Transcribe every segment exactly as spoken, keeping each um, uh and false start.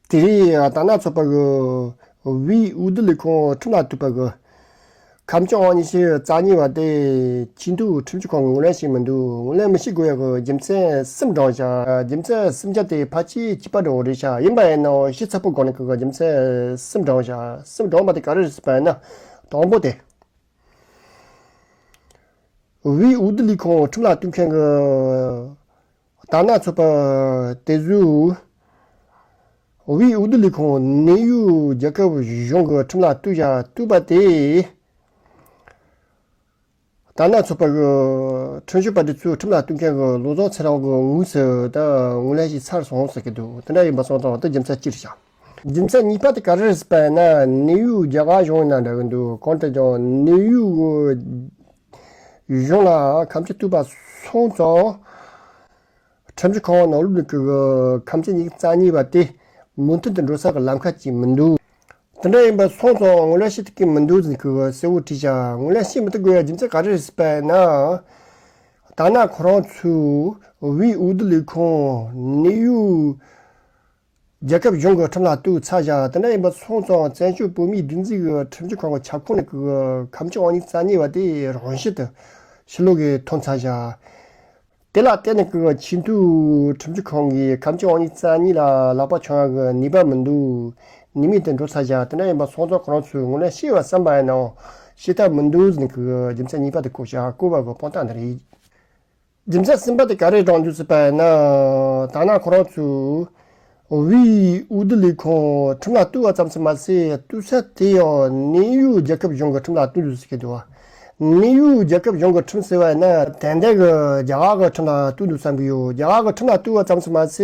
དེ་རིང་ད་ནང་ཚོགས་པ་གི་དབུས་འོས་བསྡུ་ལས་ཁུངས་ཁྲིམས་ལ་གཏུགས་པ་གི་ཁ་བྱང་ཉི་ཤུ་རྩ་གཉིས་པ་དེ་ཆེས་མཐོའི་ཁྲིམས་ཞིབ་ཁང་གིས་ངོས་ལེན་བྱས་མི་འདུག་ངོས་ལེན་མི་བྱེད་དགོས་ཡག་གི་རྒྱུ་མཚན་གསུམ་བགྲངས་བཞག་རྒྱུ་མཚན་གསུམ་ཆ་དེ་ཕལ་ཆེར་གཅིག་པ་འདྲ་བོ་རེད་ཤག་ཡིན་པ་ཡིན་ནའང་ཞིབ་ཚགས་པོ་སྒོ་ནས་གི་རྒྱུ་མཚན་གསུམ་བགྲངས་བཞག་གསུམ་བགྲངས་པ་དེ་ག་རེ་རེད་ཟེར་བ་ཡིན་ན། དང་པོ་དེ། དབུས་འོས་བསྡུ་ལས་ཁུངས་ཁྲིམས་ལ་གཏུགས་མཁན་གྱི་ད་ནང་ཚོགས་པ་དེ་ཚོས་དབུས་འོས་བསྡུ་ལས་ཁུངས་གནས་ཡུལ་རྒྱལ་ཁབ་གཞུང་གི་ཁྲིམས་ལ་གཏུགས་བཞག་གཏུགས་པ་དེ། ད་ནང་ཚོགས་པ་གི་ཁྲིམས་ཞིབ་པ་དེ་ཚོས་ཁྲིམས་ལ་གཏུགས་མཁན་གྱི་བློ་བཟང་ཚེ་རིང་གིས་དངོས་སུ་ད་ངོས་ལེན་ཞུས་ཚར་སོང་ཟེར་གྱི་འདུག་དེ་འདྲ་ཡིན་པ་སོང་ཙང་དེ་རྒྱུ་མཚན་གཅིག་རེད་ཤག་རྒྱུ་མཚན་གཉིས་པ་དེ་ག་རེ་རེད་ཟེར་བ་ཡིན་ན། གནས་ཡུལ་རྒྱ་གར་གཞུང་ཡིན་ན་འདྲ་གི་འདུག་གང་ལྟར་ཀྱང་གནས་ཡུལ་གཞུང་ལ་ཁ་བྱང་གཏུགས་པ་སོང་ཙང་། ཁྲིམས་ཞིབ་ཁང་ནང་ལོགས་ནས་ཀྱི་ཁ་བྱང་ཉི་ཤུ་རྩ་གཉིས་པ་དེ་མུ་མཐུད་དུ་འགྲོ་ས་གི་ལམ་ཁ་ཅིག་མི་འདུག་དེ་འདྲ་ཡིན་པ་སོང་ཙང་ངོས་ལེན་བྱེད་ཐུབ་ཀྱི་མི་འདུག་ཟེར་ནས་ཀྱི་གསལ་བོ་བྲིས་བཞག་ངོས་ལེན་བྱེད་མི་ཐུབ་དགོས་ཡག་རྒྱུ་མཚན་ག་རེ་རེད་ཟེར་བ་ཡིན་ན། ད་ནང་ཁོ་རང་ཚོའི་དབུས་འོས་བསྡུ་ལས་ཁུངས་གནས་ཡུལ་རྒྱལ་ཁབ་གཞུང་གི་ཁྲིམས་ལ་གཏུགས་ཚར་བཞག་དེ་འདྲ་ཡིན་པ་སོང་ཙང་བཙན་བྱོལ་བོད་མིའི་སྒྲིག་འཛུགས་ཀྱི་ཁྲིམས་ཞིབ་ཁང་གི་ཁྱབ་ཁོངས་ནས་ཀྱི་ཁ་བྱང་ཉི་ཤུ་རྩ་གཉིས་པ་དེ་རང་བཞིན་དུ་ཕྱི་ལོགས་ཀྱིས་ཐོན་ཚར་བཞག་དེ་ལ་བརྟེན་ནས་ཀྱི་ཆེས་མཐོའི་ཁྲིམས་ཞིབ་ཁང་གིས་ཁ་བྱང་ཉི་ཤུ་རྩ་གཉིས་ལ་ལག་པ་འཆང་ཡག་གི་ནུས་པ་མི་འདུག་ནུས་མེད་དུ་འགྲོ་ཚར་བཞག་དེ་འདྲ་ཡིན་པ་སོང་ཙང་ཁོ་རང་ཚོས་ངོས་ལེན་བྱེད་པ་བསམ་པ་ཡིན་ནའང་བྱེད་ཐབས་མི་འདུག་ཟེར་ནས་ཀྱི་རྒྱུ་མཚན་གཉིས་པ་དེ་བཀོད་བཞག་བཀོད་པ་གི་དཔང་རྟགས་འདི་རེད། རྒྱུ་མཚན་གསུམ་པ་དེ་ག་རེ་དྲངས་འདུག་ཟེར་བ་ཡིན་ན། ད་ནང་ཁོ་རང་ཚོས་དབུས་འོས་བསྡུ་ལས་ཁུངས་ཁྲིམས་ལ་གཏུགས་པ་ཙམ་ཞིག་མ་ཟད་གཏུགས་ས་དེ་ཡང་གནས་ཡུལ་རྒྱལ་ཁབ་གཞུང་གི་ཁྲིམས་ལ་གཏུགས་འདུག་ཟེར་གྱི་འདུག་གནས་ཡུལ་རྒྱལ་ཁབ་གཞུང་གི་ཁྲིམས་ཟེར་བ་ཡིན་ན་ཏན་ཏན་གྱི་རྒྱ་གར་གྱི་ཁྲིམས་ལ་གཏུགས་འདུག་བསམ་གྱི་ཡོད། རྒྱ་གར་གྱི་ཁྲིམས་ལ་གཏུགས་པ་ཙམ་ཞིག་མ་ཟད་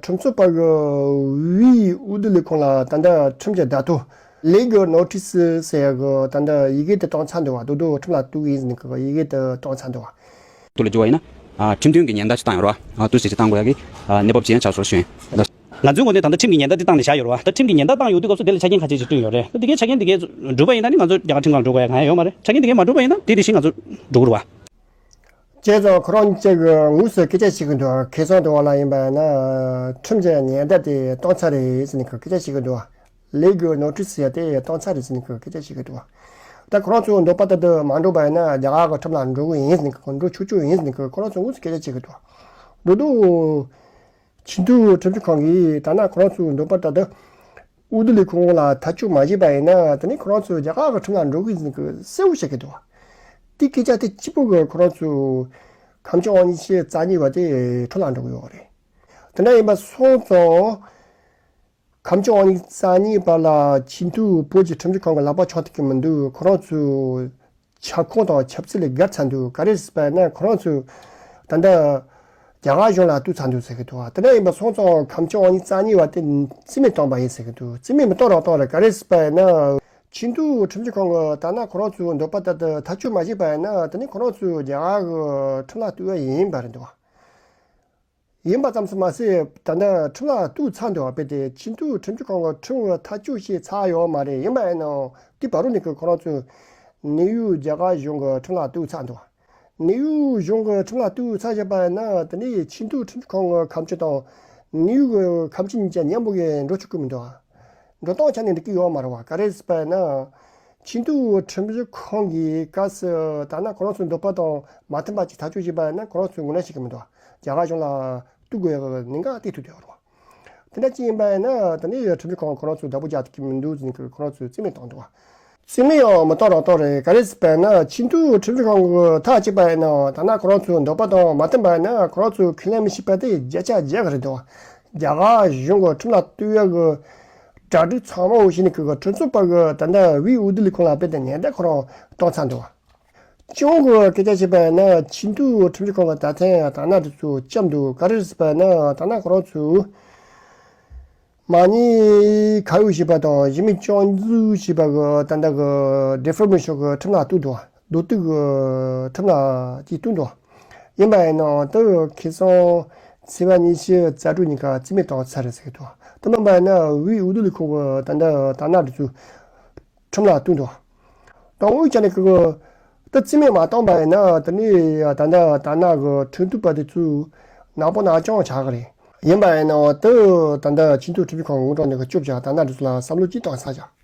ཁྲིམས་རྩོད་པ་གི་དབུས་འོས་བསྡུ་ལས་ཁུངས་ལ་ད་ལྟ་ཁྲིམས་ཀྱི་བརྡ་ཐོ་Legal Notice ཟེར་ཡག་གི་ད་ལྟ་ཡི་གེ་དེ་བཏང་ཚར་འདུག་བ། རྡོག་རྡོག་ཁྲིམས་ལ་གཏུགས་ཡིན་ཟེར་ནས་གི་ཡི་གེ་དེ་བཏང་ཚར་འདུག་བ། དུ་ལ་འགྱུར་བ་ཡིན་ན། ཨ་ཁྲིམས་མཐུན་གྱི་ཉེན་བརྡ་ཞིག་བཏང་ཡོད་རེད་བ། ཨ་དུས་ཚོད་ཅིག་བཏང་དགོས་ཡག་གི་ཨ་གནས་བབ་ཅིག་ཡང་ཆགས་སོང་ཞུ་ཡིན། ང་ཚོའི་ངོས་ནས་ད་ལྟ་ཁྲིམས་ཀྱི་ཉེན་བརྡ་འདི་བཏང་ནས་བཞག་ཡོད་རེད་བ། ད་ཁྲིམས་ཀྱི་ཉེན་བརྡ་བཏང་ཡོད་དུས་སྐབས་སུ་དེ་ལ་ཆ་རྐྱེན་ཁ་ཤས་ཅིག་བསྐྲུན་ཡོད་རེད། ད་དེ་གའི་ཆ་རྐྱེན་དེ་གའི་འགྲུབ་པ་ཡིན་ན་ནི་ང་ཚོ་རྒྱ་གར་ཁྲིམས་ཁང་འགྲོ་དགོས་ཡག་གང་ཡང་ཡོད་མ་རེད། ཆ་རྐྱེན་དེ་གའི་མ་འགྲུབ་པ་ཡིན་ན་དེ་དེ་བཞིན་ང་ཚོ་འགྲོ་གི་རེད་བ། བྱས་ཙང་ཁོ་རང་གཅིག་གིས་དངོས་སུ་སྐད་ཆ་བཤད་ཀྱི་འདུག་ཁ་སང་དུ་བ་ལ་ཡིན་པ་ཡིན་ན་ཁྲིམས་ཀྱི་ཉེན་བརྡ་དེ་བཏང་ཚར་རེད་ཟེར་ནས་སྐད་ཆ་བཤད་ཀྱི་འདུག Legal Notice ཟེར་ཡག་དེ་བཏང་ཚར་རེད་ཟེར་ནས་སྐད་ཆ་བཤད་ཀྱི་འདུག་ད་ཁོ་རང་ཚོའི་འདོད་པ་ལྟར་དུ་མ་འགྲོ་བ་ཡིན་ན་རྒྱ་གར་གྱི་ཁྲིམས་ལ་འགྲོ་གི་ཡིན་ཟེར་ནས་འགྲོ་ཆོག་ཆོག་ཡིན་ཟེར་ནས་ཁོ་རང་ཚོས་དངོས་སུ་སྐད་ཆ་བཤད་ཀྱི་འདུག་འགྲོ་དུས་ཆེས་མཐོའི་ཁྲིམས་ཞིབ་ཁང་གིས་ད་ནང་ཁོ་རང་ཚོའི་འདོད་པ་ལྟར་དུ་འོས་བསྡུ་ལས་ཁུངས་ལ་ཐག་གཅོད་མ་བྱས་པ་ཡིན་ན་དེ་ནས་ཁོ་རང་ཚོ་རྒྱ་གར་གྱི་ཁྲིམས་ལ་འགྲོ་གི་ཡིན་ཟེར་ནས་གསལ་བོ་བཤད་ཀྱི་འདུག་དེ་སྐད་ཆ་དེ་གཅིག་པོ་གིས་ཁོ་རང་ཚོའི་ཁ་བྱང་ཉི་ཤུ་རྩ་གཉིས་པ་དེ་འཕྲོ་བརླག་འགྲོ་གི་ཡོད་རེད། དེ་འདྲ་ཡིན་པ་སོང་ཙང་། ཁ་བྱང་ཉི་ཤུ་རྩ་གཉིས་པ་ལ་ཆེས་མཐོའི་བོད་ཀྱི་ཁྲིམས་ཞིབ་ཁང་གིས་ལག་པ་འཆང་ཐུབ་ཀྱི་མི་འདུག་ཁོ་རང་ཚོའི་ཁྱབ་ཁོངས་དང་ཁྱབ་ཚད་ལས་བརྒལ་ཚར་འདུག་ག་རེ་ཟེར་བ་ཡིན་ན་ཁོ་རང་ཚོས་ད་ལྟ་རྒྱ་གར་གཞུང་ལ་གཏུགས་ཚར་འདུག་ཟེར་གྱི་འདུག་དེ་འདྲ་ཡིན་པ་སོང་ཙང་ཁ་བྱང་ཉི་ཤུ་རྩ་གཉིས་པ་དེ་རྩིས་མེད་བཏང་པ་ཡིན་ཟེར་གྱི་འདུག་རྩིས་མེད་མི་གཏོང་རོགས་གཏོང་རེད། ག་རེ་ཟེར་བ་ཡིན་ན། ཆེས་མཐོའི་ཁྲིམས་ཞིབ་ཁང་གིས་ད་ནང་ཁོ་རང་ཚོའི་འདོད་པ་ལྟར་དུ་ཐག་གཅོད་མ་བྱས་པ་ཡིན་ན་དེ་ནི་ཁོ་རང་ཚོས་རྒྱ་གར་གྱི་ཁྲིམས་ལ་གཏུགས་ཡ་ཡིན་པ་རེད་འདུག་ཡིན་པ་ཙམ་ཞིག་མ་ཟད་ད་ལྟ་ཁྲིམས་ལ་གཏུགས་ཚར་འདུག་དཔེ་དེ་ཆེས་མཐོའི་ཁྲིམས་ཞིབ་ཁང་གིས་ཁྲིམས་ཀྱི་ཐག་གཅོད་བྱས་ཚར་ཡོད་མ་རེད། ཡིན་པ་ཡིན་ནའང་དེ་བར་དུ་ནས་ཀྱི་ཁོ་རང་ཚོས་གནས་ཡུལ་རྒྱ་གར་གཞུང་གི་ཁྲིམས་ལ་གཏུགས་ཚར་འདུག་གནས་ཡུལ་གཞུང་གི་ཁྲིམས་ལ་གཏུགས་ཚར་བཞག་པ་ཡིན་ན་དེ་ནས་ཆེས་མཐོའི་ཁྲིམས་ཞིབ་ཁང་གི་ཁ་བྱང་དང་གནས་ཡུལ་གྱི་ཁ་བྱང་གཉིས་ཀ་མཉམ་པོ་གིས་འགྲོ་ཆོག་གི་མི་འདུག་འགྲོ་སྟངས་ཆ་ནས་འགྲིག་གི་ཡོད་མ་རེད་བ། ག་རེ་ཟེར་བ་ཡིན་ན། ཆེས་མཐོའི་ཁྲིམས་ཞིབ་ཁང་གིས་སྐབས་སུ་ད་ནང་ཁོ་རང་ཚོའི་འདོད་པ་དང་མ་མཐུན་པ་ཅིག་ཐག་གཅོད་བྱས་པ་ཡིན་ན་ཁོ་རང་ཚོས་ངོས་ལེན་བྱེད་ཀྱི་མི་འདུག་རྒྱ་གར་གཞུང་ལ་གཏུག་དགོས་ཡག་གི་གནད་འགག་དེ་ཐུག་བསྡད་ཡོད་རེད་བ། དེ་འདྲ་ཅིག་ཡིན་པ་ཡིན་ན་དེ་ནས་ཁྲིམས་ཞིབ་ཁང་ཁོ་རང་ཚོས་བདག་པོ་རྒྱག་ཐུབ་ཀྱི་མི་འདུག་ཟེར་ནས་ཁོ་རང་ཚོས་རྩིས་མེད་བཏང་འདུག་བ། རྩིས་མེད་ཡང་མི་གཏོང་རོགས་གཏོང་རེད། ག་རེ་ཟེར་བ་ཡིན་ན་ཆེས་མཐོའི་ཁྲིམས་ཞིབ་ཁང་གིས་ཐག་བཅད་པ་ཡིན་ནའང་ད་ནང་ཁོ་རང་ཚོའི་འདོད་པ་དང་མ་མཐུན་པ་ཡིན་ན་ཁོ་རང་ཚོས་ཁས་ལེན་མི་བྱེད་པ་དེ་བརྒྱ་ཆ་བརྒྱ་གི་རེད་འདུག་རྒྱ་གར་གཞུང་གི་ཁྲིམས་ལ་གཏུག་ཡག་གི་གྲ་སྒྲིག་ཚང་མ་འོ་བྱས་ནས་ཁོ་གི་ཁྲིམས་རྩོད་པ་གི་ད་ལྟ་དབུས་འོས་བསྡུ་ལས་ཁུངས་ལ་དཔེ་དེ་ཉེན་བརྡ་ཁོ་རང་བཏང་ཚར་འདུག་སྤྱི་ཡོངས་ཀྱི་སྐད་ཆ་བཤད་པ་ཡིན་ན་ཆེས་མཐོའི་ཁྲིམས་ཞིབ་ཁང་གིས་ད་ཐེངས་དག་སྣང་དེ་ཚོ་བཅད་འདུག་ག་རེ་རེད་ཟེར་བ་ཡིན་ན་དག་སྣང་ཁོ་རང་ཚོས་མ་ཉེས་ཁ་གཡོགས་བྱས་པ་དང་གཞི་མེད་བཙོན་འཇུག་བྱས་པ་གི་ད་ལྟ་གི་ཌི་ཕེ་མེ་ཤོན་གི་ཁྲིམས་ལ་གཏུགས་འདུག་མདོ་སྟུག་གི་ཁྲིམས་ལ་ཅིག་གཏུགས་འདུག་ཡིན་པ་ཡིན་ནའང་དེ་ཁ་སང་ཚེས་པ་ཉི་ཤུ་རྩ་དྲུག་ཉིན་ཀ་རྩིས་མེད་བཏང་ཚར་རེད་ཟེར་གི་འདུག་དེ་མིན་པ་ཡིན་ན་དབུས་འོས་བསྡུ་ལས་ཁུངས་གི་ད་ལྟ་དག་སྣང་དེ་ཚོ་ཁྲིམས་ལ་གཏུགས་འདུག་དང་དབུས་ཀྱང་ནས་ཁོ་གི་ད་རྩིས་མེད་མ་བཏང་པ་ཡིན་ན་དེ་ནས་ད་ལྟ་དག་སྣང་གི་ཁྲིམས་གཏུག་པ་དེ་ཚོ་ནག་པོ་ནག་རྐྱང་ཆགས་གི་རེད། ཡིན་པ་ཡིན་ན་འོ་དུ་ད་ལྟ་ཆེས་མཐོའི་ཁྲིམས་ཞིབ་ཁང་ངོ་སྤྲོད་འདི་ག་སྐྱོབ་བྱ་ད་ལྟ་འདི་ཚོ་ལ་བསམ་བློ་ཅིག་བཏང་ས་བྱ།